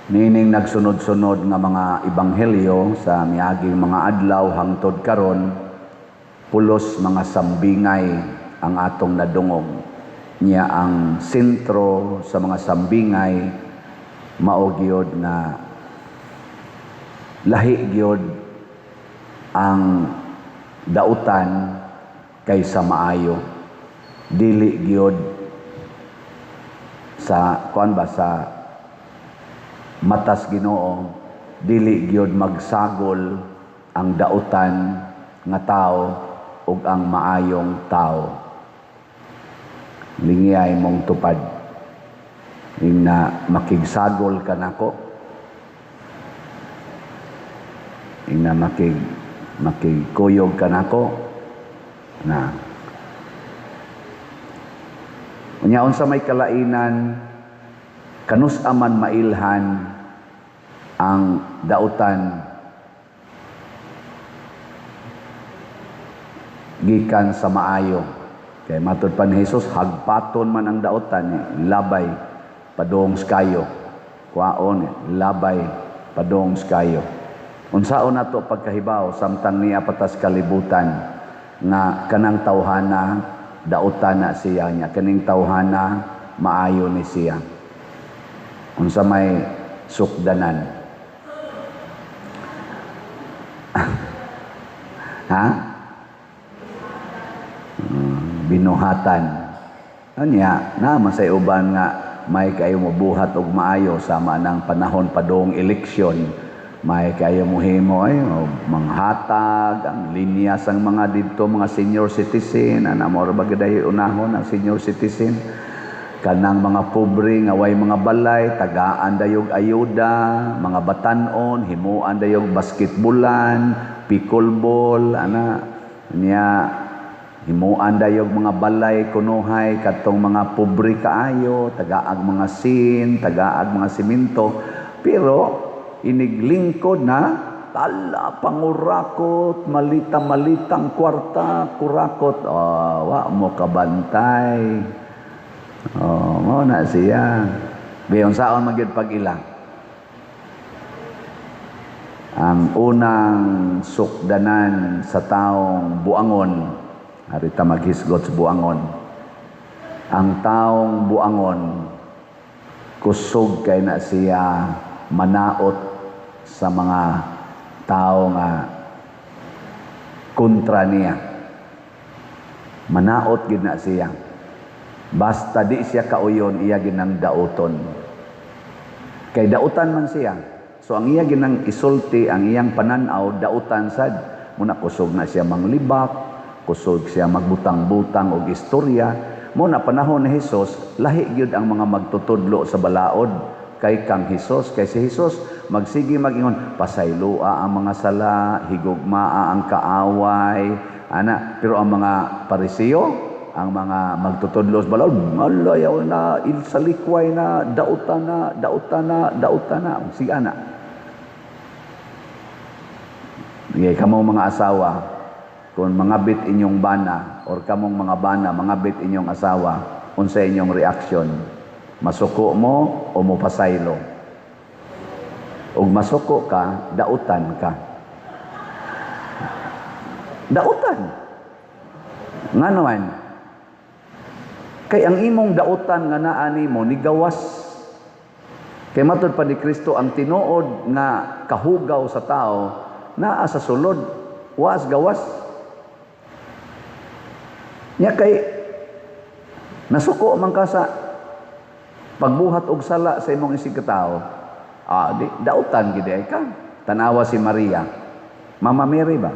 Niining nagsunod-sunod nga mga ebanghelyo sa miaging mga adlaw hangtod karon, pulos mga sambingay ang atong nadungog. Nya ang sentro sa mga sambingay mao gyud nga lahi gyud ang dautan kaysa maayo. Dili gyud sa kuan ba, sa matas Ginoo, dili gyud magsagol ang dautan nga tao ug ang maayong tao. Lingiyay mong tupad. Ingna makigsagol ka nako. Ingna makigkuyog ka nako. Na. Unya unsa may kalainan, kanus aman mailhan ang dautan gikan sa maayo? Kay matud pa ni Jesus, hagpaton man ang dautan, eh, labay padung kayo. Kuwaon, eh, labay padung kayo. Unsaon nato pagkahibaw samtang niya patas kalibutan nga kanang tawhana dautan na siya niya, kaning tawhana maayo ni siya? Unsa may sukdanan? Ha? Binuhatan. Anya, naman sa uban nga may kayo mobuhat og maayo sama ng panahon padung eleksyon, may kayo mohimo ay manghatag ang linya sang mga didto mga senior citizen ana, mo ra ba gyud unahon ang senior citizen, kanang mga pobre nga way mga balay, tagaan dayog ayuda, mga batan-on himuan dayog basketballan, pickleball ana, niya himuan dayog mga balay kunuhay kadtong mga pobre kaayo, tagaag mga sin, tagaag mga simento. Pero iniglingkod na tala pangurakot, malita-malitang kwarta kurakot, oh, wa mo kabantay. Oh, mao na siya. Biyon saon man gyud pag-ila? Ang unang sukdanan sa taong buangon, ari ta maghisgot sa buangon. Ang taong buangon, kusog kay na siya manaot sa mga tao nga kontra niya. Manaot gid na siya. Basta di siya kauyon, iya ginang dauton. Kay dautan man siya. So ang iya ginang isulti, ang iyang pananaw, dautan sad. Muna kusog na siya manglibak, kusog siya magbutang-butang og istorya. Muna panahon ni Hesus, lahi gyud ang mga magtutudlo sa balaod kay kang Hesus. Kay si Hesus magsige mag-ingon, pasayloa ang mga sala, higugmaa ang kaaway, ana. Pero ang mga Pariseo, ang mga magtutudlo sa balaod, malayaw na, salikway na, dautan na, dautan na, dautan na. Sige ana. Sige, kamong mga asawa, kung mga bit inyong bana, or kamong mga bana, mga bit inyong asawa, unsa inyong reaction? Masuko mo o mopasaylo? Og masuko ka, dautan ka. Dautan. Ngano man? Kay ang imong dautan nga naa nimo nigawas. Kay matud pa ni Kristo, ang tinuod nga kahugaw sa tao naa sa sulod, was gawas. Nya kay nasuko man ka sa pagbuhat og sala sa imong isig katawo, di dautan gid ay ka. Tanawa si Maria. Mama Mary ba?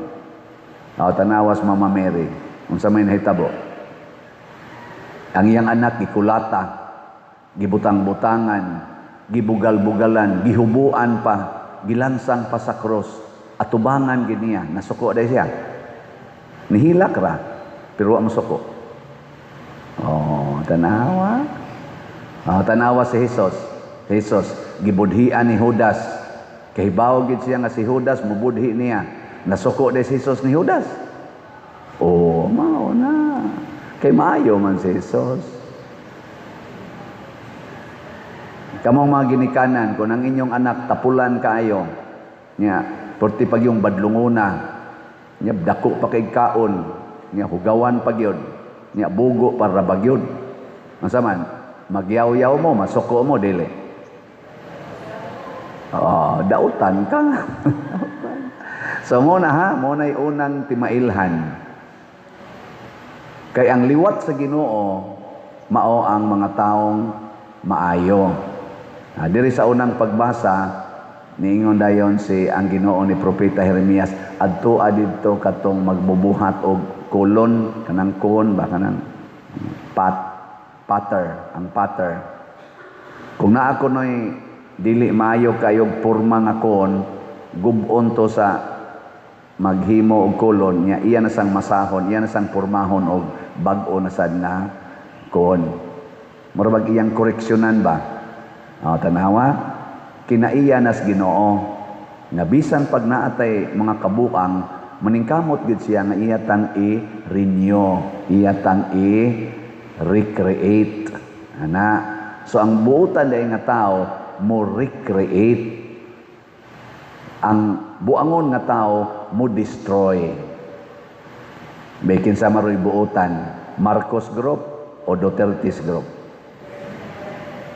Oh, tanawa si Mama Mary. Unsa may nahitabo? Ang iyang anak gikulata, gibutang-butangan, gibugal-bugalan, gihubuan pa, gilansang pa sa cross, atubangan gid niya, nasuko dai siya. Nihilak ra, pero wa mosuko. Oh, tanawa. Oh, tanawa si Jesus. Jesus gibudhian ni Judas. Kahibaw gid siya nga si Judas mubudhi niya. Nasuko dai si Jesus ni Judas. Oh, mao na. Kay maayo man si Jesus. Kamong mga ginikanan, kung ang inyong anak tapulan kaayo, nya perti pag yung badlungona, nya dako pa kay kaon, nya hugawan pa gyud, nya bugo para bagyod. Unsa man, magyaw-yaw mo, masuko mo, dili? Oh, dautan ka. So mao na ha, mao na'y unang timailhan. Kay ang liwat sa Ginoo mao ang mga taong maayo. Ah, diri sa unang pagbasa, niingon dayon si ang Ginoo ni Propeta Jeremias, adto didto katong magbubuhat og kolon, kanang kon ba, kanang potter, ang potter. Kung naa kuno'y dili maayo kayog porma nga kon, gub-on to sa maghimo og kolon nya, iya na sang masahon, iya na sang pormahon og bag-o na sad nga kon. Mura bag iyang koreksyonan ba? O, tanawa, kinaiya nas Ginoo nga bisan pag naatay mga kabuang, maningkamot gid siya nga iya tang i-renew, iya tang i-recreate ana. So ang buutan dai nga tao mo recreate, ang buangon nga tao mo destroy. May kinsa maroy buutan, Marcos Group o Duterte's Group?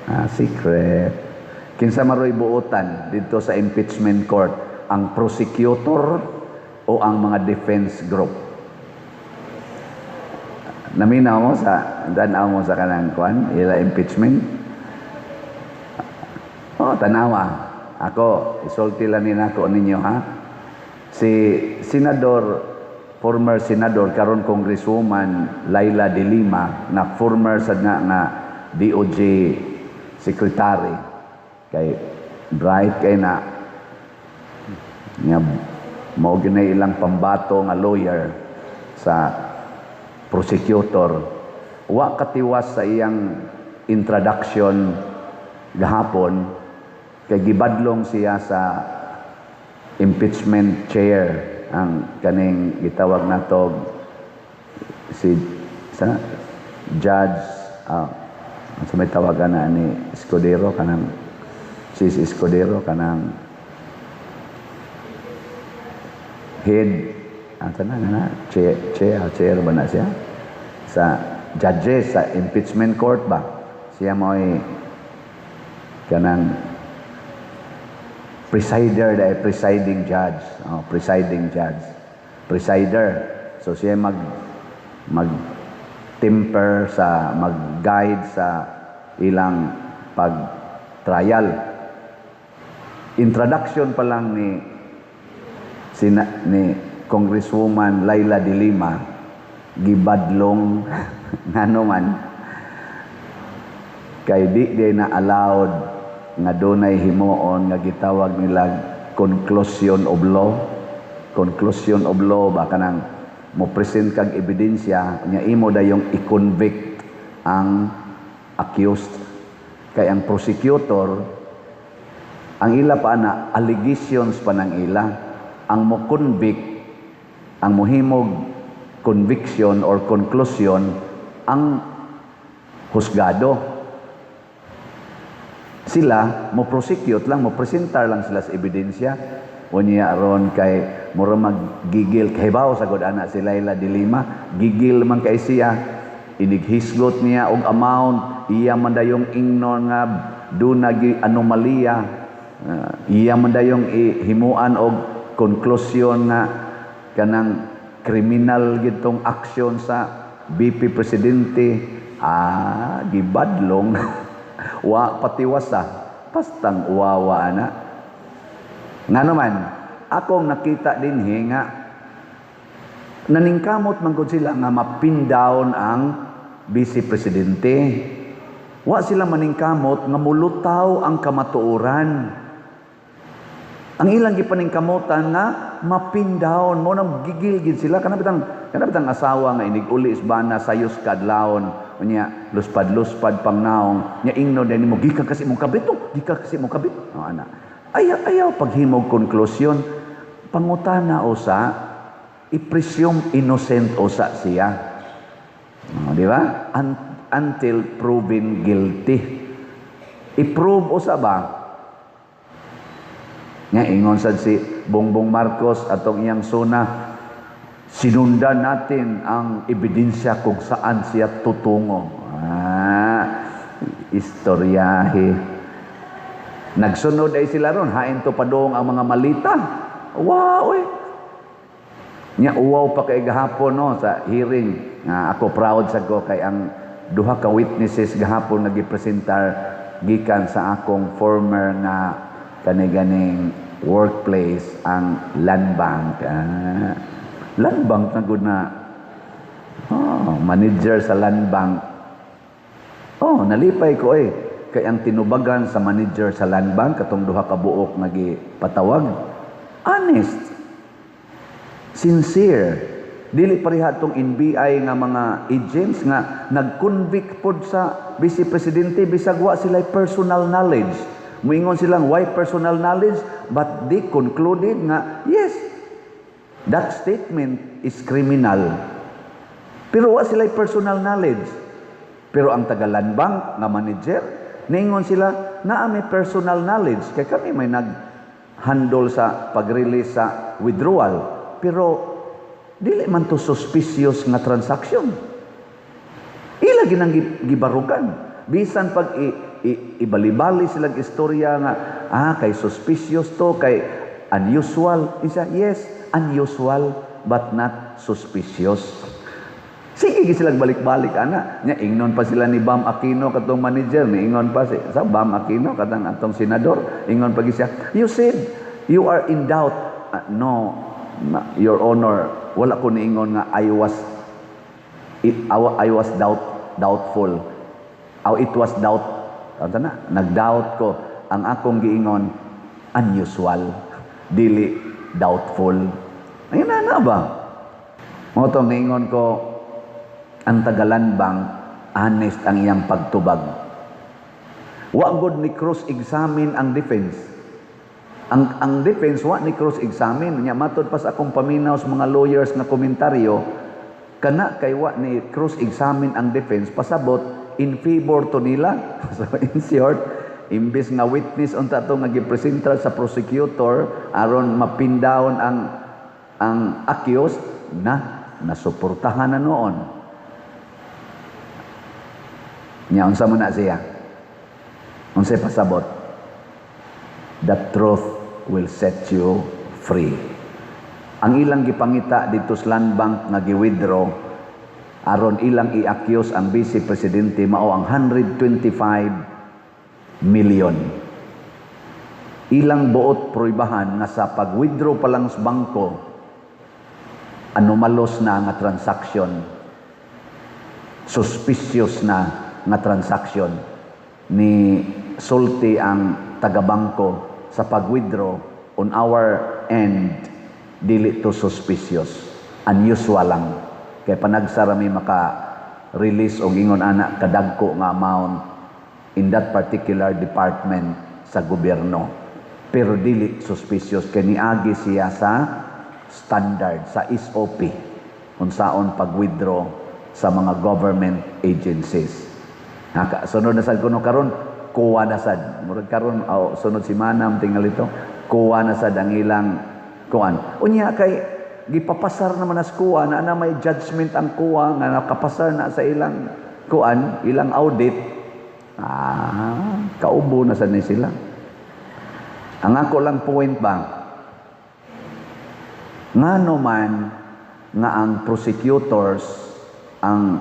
Ah, secret. Kinsa maroy buutan dito sa impeachment court, ang prosecutor o ang mga defense group? Naminaw mo sa tanaw mo sa kanang kwan, ila impeachment? Oh, tanawa. Ako, isulti lang ni nako ninyo ha. Si Senador, former Senador, karon Congresswoman Leila de Lima, na former sa nga DOJ Secretary. Kay bright kay na nga mao gyud ilang pambato nga lawyer sa prosecutor. Wa katiwas sa iyang introduction gahapon kay gibadlong siya sa impeachment chair, ang kaning gitawag nato si sa judge, sa may tawagan na ni Escudero, kanang si Escudero, kanang head ang tanan na chair, chair, chair ba na siya sa judges sa impeachment court ba. Siya mo'y kanang presider dahil presiding judge, oh, presiding judge, presider. So siya mag mag temper sa mag-guide sa ilang pag trial. Introduction pa lang ni Congresswoman Leila de Lima gibadlong. Ngano man? Kay di di na allowed nga dunay himuon nga gitawag nila conclusion of law. Conclusion of law ba, kanang mo present kag ebidensya nya imo dayong i-convict ang accused. Kay ang prosecutor, ang ila pa na allegations pa ng ila. Ang mo convict, ang mohimog conviction or conclusion, ang husgado. Sila mo prosecute lang, mo presentar lang sila sa ebidensya. Unya aron kay mura maggigil, kahibaw sa gud ana si Leila de Lima, gigil man kay siya, inighisgot niya og amount, iya man dayong ingnon nga duna gi anomalya, iya man dayong himuan og konklusyon nga kanang kriminal gitong aksyon sa BP presidente. Ah, gibadlong, wa patiwasa. Pastang uwawa ana. Ngano man, akong nakita dinhi nga naningkamot man gud sila nga ma-pin down ang vice presidente. Wa sila maningkamot nga mulutaw ang kamatuoran. Ang ilang gipaningkamotan nga ma-pin down mo nang gigil gid sila. Kana bitang asawa nga inig-uli isbana sayos kadlawon, unya luspad-luspad pang naong nya, ingno din mo, "Gikan kasi mong kabit to, gikan kasi mong kabit." Oh, ana, ayaw ayaw paghimog konklusyon. Pangutana usa, i-presume innocent usa siya. Oh, di ba? Until proven guilty. I-prove usa ba? Nga ingon sad si Bongbong Marcos atong iyang SONA, "Sinundan natin ang ebidensya kung saan siya tutungo." Ah, istoryahe. Nagsunod ay sila ron, hain to padung ang mga malita. Wow, eh. Nya uwaw pa kay gahapon, no, sa hearing. Nga ako proud sa ko kay ang duha ka witnesses gahapon nga gipresentar gikan sa akong former nga kani ganing workplace, ang Land Bank. Ah, Land Bank na gud na. Oh, manager sa Land Bank. Oh, nalipay ko eh. Kay ang tinubagan sa manager sa Land Bank katong duha ka buok nga gipatawag, honest. Sincere. Dili pareha tong NBI nga mga agents nga nag-convict pod sa vice presidente bisag wa sila personal knowledge. Muingon silang why personal knowledge, but they concluded nga yes, that statement is criminal. Pero wa sila personal knowledge. Pero ang taga Land Bank nga manager, niingon sila naa may personal knowledge kay kami may nag-handle sa pag-release sa withdrawal. Pero dili man to suspicious nga transaction. Ila ginang gibarugan. Bisan pag ibalibali silang istorya nga kay suspicious to, kay unusual. Isa, yes, unusual but not suspicious. Sige gi silang balik-balik ana. Nya ingnon pa sila ni Bam Aquino, katong manager, ni ingon pa si sa Bam Aquino katang atong senador, ingon pa gi siya, "You said you are in doubt." "Ah, no, Your Honor, wala ko niingon nga I was doubtful. Oh, it was doubt. Ano na? Nag-doubt ko. Ang akong giingon, unusual. Dili doubtful." Ayun na na ba? Mao tong niingon ko, ang taga Land Bank, honest ang iyang pagtubag. Wa gud ni cross-examine ang defense. Ang defense wa ni cross-examine. Nya matod pa sa akong paminaw sa mga lawyers nga komentaryo, kana kay wa ni cross-examine ang defense, pasabot in favor to nila. So in short, imbis nga witness unta to nga gipresentar sa prosecutor aron ma-pin down ang accused na nasuportahan na noon. Nya unsa man na siya? Unsay pasabot? The truth will set you free. Ang ilang gipangita dito sa Land Bank nga gi-withdraw aron ilang i-accuse ang vice presidente mao ang 125 million. Ilang buot pruibahan nga sa pag-withdraw pa lang sa bangko, anomalous na nga transaction, suspicious na nga transaction. Ni sulti ang taga-bangko sa pag-withdraw, "On our end, dili to suspicious, unusual lang kay panagsara mi maka release og ingon ana kadagko nga amount in that particular department sa gobyerno, pero dili suspicious kay niagi siya sa standard, sa SOP unsaon pag-withdraw sa mga government agencies." Haka, sunod na sad kuno karon, kuha na sad. Murag karon oh, sunod si Manam tingal ito, kuha na sad ang ilang kuan. Unya kay gipapasar naman as kuha na na may judgment ang kuha nga nakapasar na sa ilang kuan, ilang audit. Ah, kaubo na sad ni sila. Ang ako lang point ba, ngano man nga ang prosecutors, ang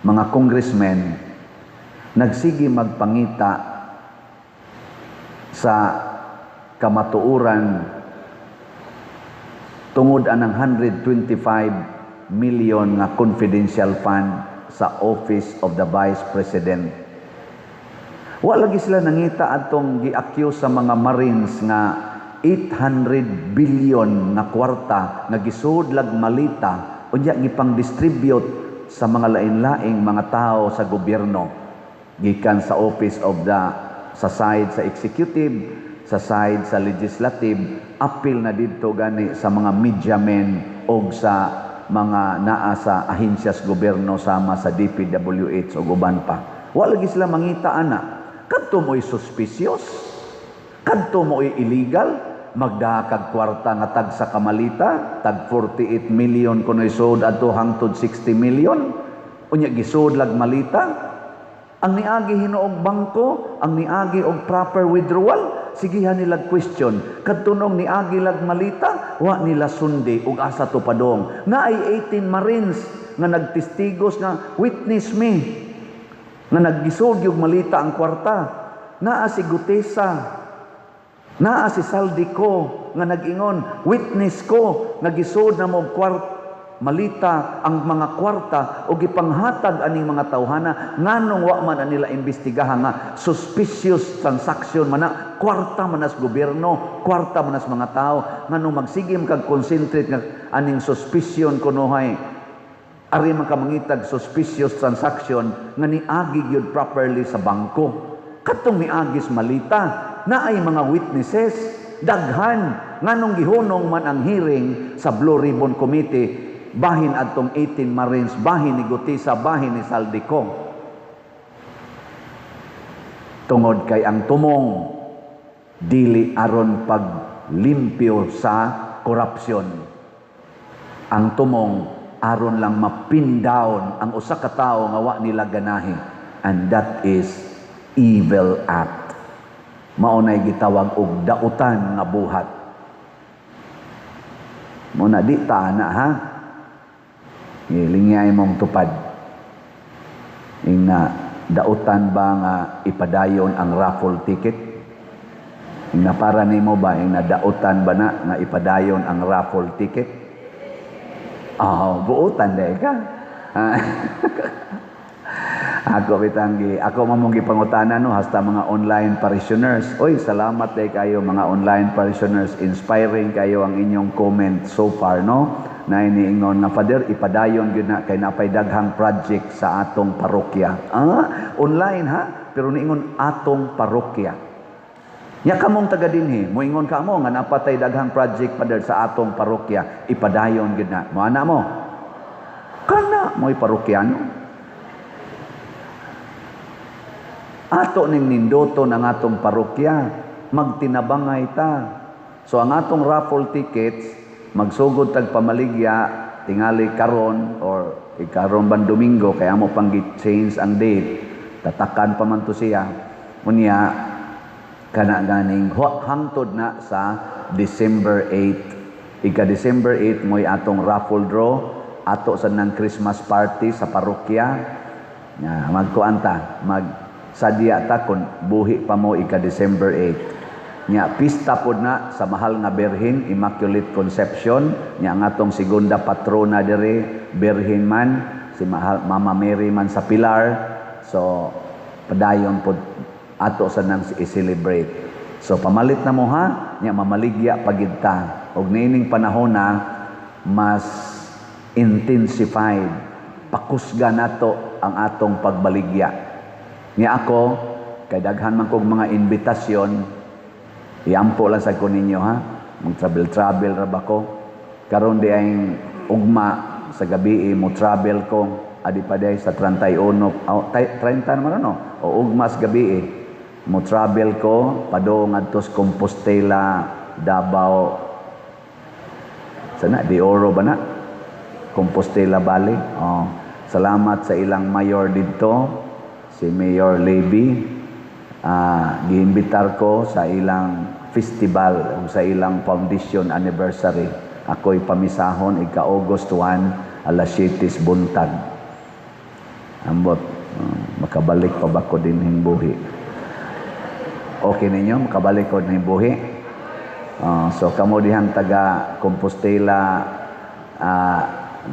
mga congressmen, nagsige magpangita sa kamatuoran tungod anang 125 million nga confidential fund sa Office of the Vice President? Wa lagi sila nangita atong gi-accuse sa mga Marines nga 800 billion nga kwarta nga gisudlag malita, unya gipang-distribute sa mga lain-laing mga tao sa gobyerno gikan sa office of the, sa side sa executive, sa side sa legislative, apil na didto gani sa mga media men og sa mga naa sa ahensyas gobyerno sama sa DPWH ug uban pa. Wa lagi sila mangita ana. Kadto Kadto mo'y suspicious. Kadto mo'y illegal. Magdaha kag kwarta nga tag sa kamalita, tag 48 million kuno'y sud adto hangtod 60 million. Unya gisud lag malita. Ang niagi hinuog bangko, ang niagi og proper withdrawal, sigihan nila question. Kadto nung niagi lag malita, wa nila sundi og asa to padong. Naay 18 Marines nga nagtestigos nga witness me nga naggisud yung malita ang kwarta. Naa si Guteza, naa si Zaldy Co nga nag-ingon, witness ko nga gisud na mo kwarta malita ang mga kwarta o gipanghatag aning mga tawhana. Nganong wa man nila imbestigahan nga suspicious transaction man na, kwarta man as gobyerno, kwarta man as mga tao? Nganong magsigim kag concentrate nga aning suspicion kunohay, ari man ka mangitag suspicious transaction nga niagi gyud properly sa bangko? Katong niagis malita, naay mga witnesses daghan. Nganong gihunong man ang hearing sa Blue Ribbon Committee bahin adtong 18 Marines, bahin ni Guteza, bahin ni Zaldy Co? Tungod kay ang tumong dili aron paglimpyo sa korupsyon. Ang tumong aron lang ma-pin down ang usa ka tawo nga wa nila ganahi, and that is evil act. Mao nay gitawag og dautan nga buhat. Mo na di ta ana ha. Gilingyay mong tupad. Ingna, dautan ba nga ipadayon ang raffle ticket? Ingna, para nimo ba, ingna, dautan ba na nga ipadayon ang raffle ticket? Oh, buutan dahil ka. Ah. Ako bitang gi, ako mamong gipangutana no, hasta mga online parishioners. Oy, salamat day kayo, mga online parishioners. Inspiring kayo ang inyong comment so far, no. Na iniingon nga, "Father, ipadayon gyud na kay napay daghang project sa atong parokya." Ah, online ha, pero niingon atong parokya. Nya kamong taga dinhi, moingon ka mo nga napatay daghang project, Father, sa atong parokya, ipadayon gyud na. Mo ana mo. Kana mo'y parokyano. Ato ning nindoto ng atong parokya, magtinabangay ta. So ang atong raffle tickets, magsugod tag pamaligya, tingali karon or ikaron ban Domingo, kaya mo pang change ang date, tatakan pa man to siya. Unya, kana ganing hangtod na sa December 8. Ika December 8 mo'y atong raffle draw, ato sa nang Christmas party sa parokya. Nga magkuan ta, mag sadya ta kung buhi pa mo ika December 8. Nya pista pod na sa Mahal nga Birhen, Immaculate Conception, nya ang atong segunda patrona diri, Birhen man, si Mahal Mama Mary man sa Pilar. So padayon pod ato sa nang i-celebrate. So pamalit na mo ha, nya mamaligya pagid ta. Og niining panahon na mas intensified, pakusga nato ang atong pagbaligya. Nya ako, kay daghan man kog mga imbitasyon, iampo lang sa ko ninyo ha, mag-travel-travel ra ba ko. Karon di ay ugma sa gabi mo travel ko, adi pa day sa 31, oh, 30 naman ano, o ugma sa gabi mo travel ko, padung adto sa Compostela, Davao, sana, de Oro ba na? Compostela Valley. Oh, salamat sa ilang mayor didto, si Mayor Levy. Giimbitar ko sa ilang festival o sa ilang foundation anniversary. Ako'y pamisahon ika August 1 alas 7 buntag. Ambot, makabalik pa ba ko din buhi? Okay ninyo, makabalik ko din buhi? So kamo dihang taga Compostela,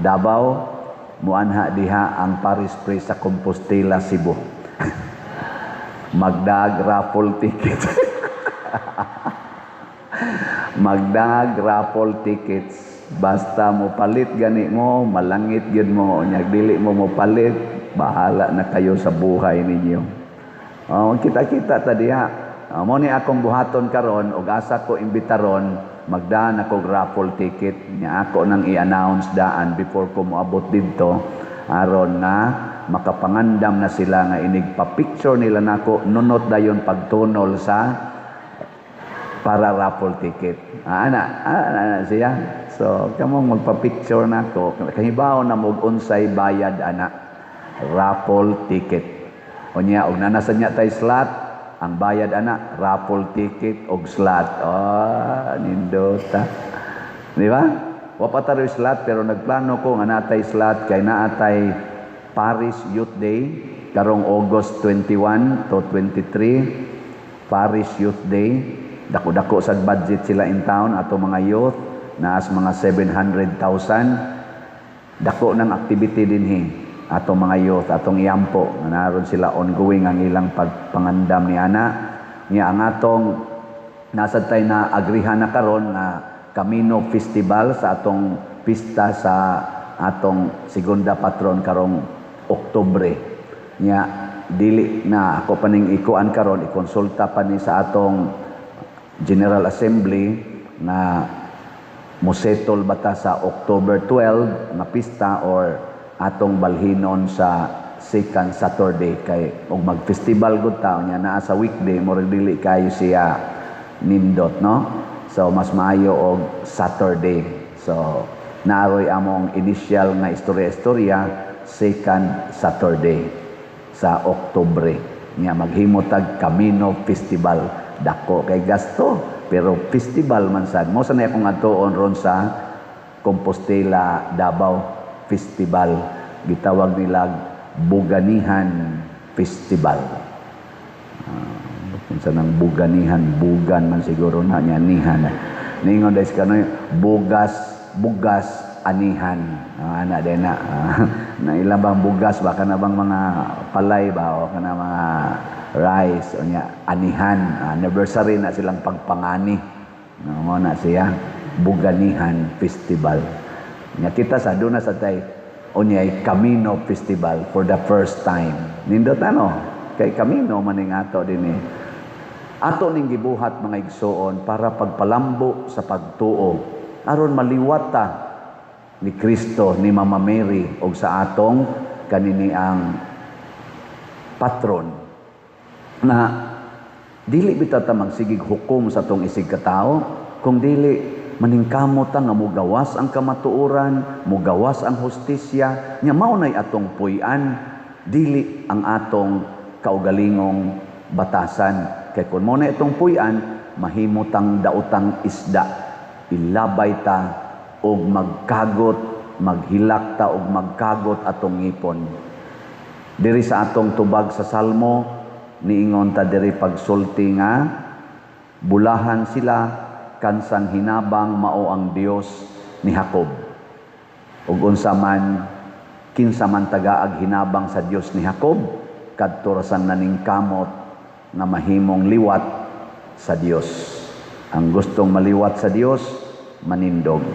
Davao, muanha diha ang parish priest sa Compostela, Cebu. Magdag raffle tickets. Magdag raffle tickets. Basta mo palit gani mo, malangit gyud mo. Nya dili mo mo palit, bahala na kayo sa buhay ninyo. Oh, kita-kita ta diha. Oh, mo ni akong buhaton karon ug asa ko imbitaron, magdaan ako raffle ticket. Nya ako nang i-announce daan before ko moabot didto aron nga Makapangandam na sila nga inig pa-picture nila nako, nunot dayon pagtunol sa para raffle ticket. Ah, ana, ana, ana siya. So, kamong magpa-picture nako, kahibaw na mo unsay bayad ana raffle ticket. Unya og nanasa niya tay slot, ang bayad ana raffle ticket og slot. Oh, nindota. Di ba? Wa pa tayo slot, pero nagplano ko nga natay slot kay naatay Parish Youth Day karong August 21 to 23, Parish Youth Day. Dako-dako sa budget sila in town ato mga youth, naas mga 700,000. Dako ng activity dinhi ato mga youth, atong iampo nga naron sila, ongoing ang ilang pagpangandam ni ana. Nya ang atong nasa tay na agrihan na karon nga Camino Festival sa atong pista sa atong segunda patron karong Oktubre. Nya dili na ako paning ikuan karon, ikonsulta pa ni sa atong General Assembly na mosettle bata sa October 12 nga pista or atong balhinon sa second Saturday, kay og mag-festival gud ta nya naa sa weekday, murag dili kayo siya nindot, no? So mas maayo og Saturday. So naaroy among initial nga istorya-istorya, second Saturday sa Oktubre. Nya maghimo tag Camino Festival. Dako kay gasto, pero festival man sad. Mo sa na akong adtuon ron sa Compostela Davao Festival. Gitawag nila Buganihan Festival. Unsa nang buganihan, bugan man siguro na niya nihan. Ningon dahil kanoy bugas, bugas anihan. Ana din na. Na ilang bang bugas ba, kana bang mga palay ba o kana mga rice o nya anihan, anniversary na silang pagpangani. No, mo na siya Buganihan Festival. Nya kita sa doon na sa tay unyay Camino Festival for the first time. Nindot ano? Kay Camino maning ato din eh. Ato ning gibuhat, mga igsoon, para pagpalambo sa pagtuo aron maliwata ni Kristo, ni Mama Mary og sa atong kanini ang patron na dili bitaw ta magsigig hukom sa atong isig katao, kung dili maningkamot ta nga mugawas ang kamatuoran, mugawas ang hustisya nya mao nay atong puy-an, dili ang atong kaugalingong batasan, kay kung mao na itong puy-an, mahimo tang daotang isda, ilabay ta og magkagot, maghilak ta og magkagot atong ngipon. Diri sa atong tubag sa Salmo, niingon ta diri pagsulti nga bulahan sila kansang hinabang mao ang Dios ni Jacob. Ug unsa man, kinsa man tagaag hinabang sa Dios ni Jacob, kadto ra sang naningkamot nga mahimong liwat sa Dios. Ang gustong maliwat sa Dios, manindog.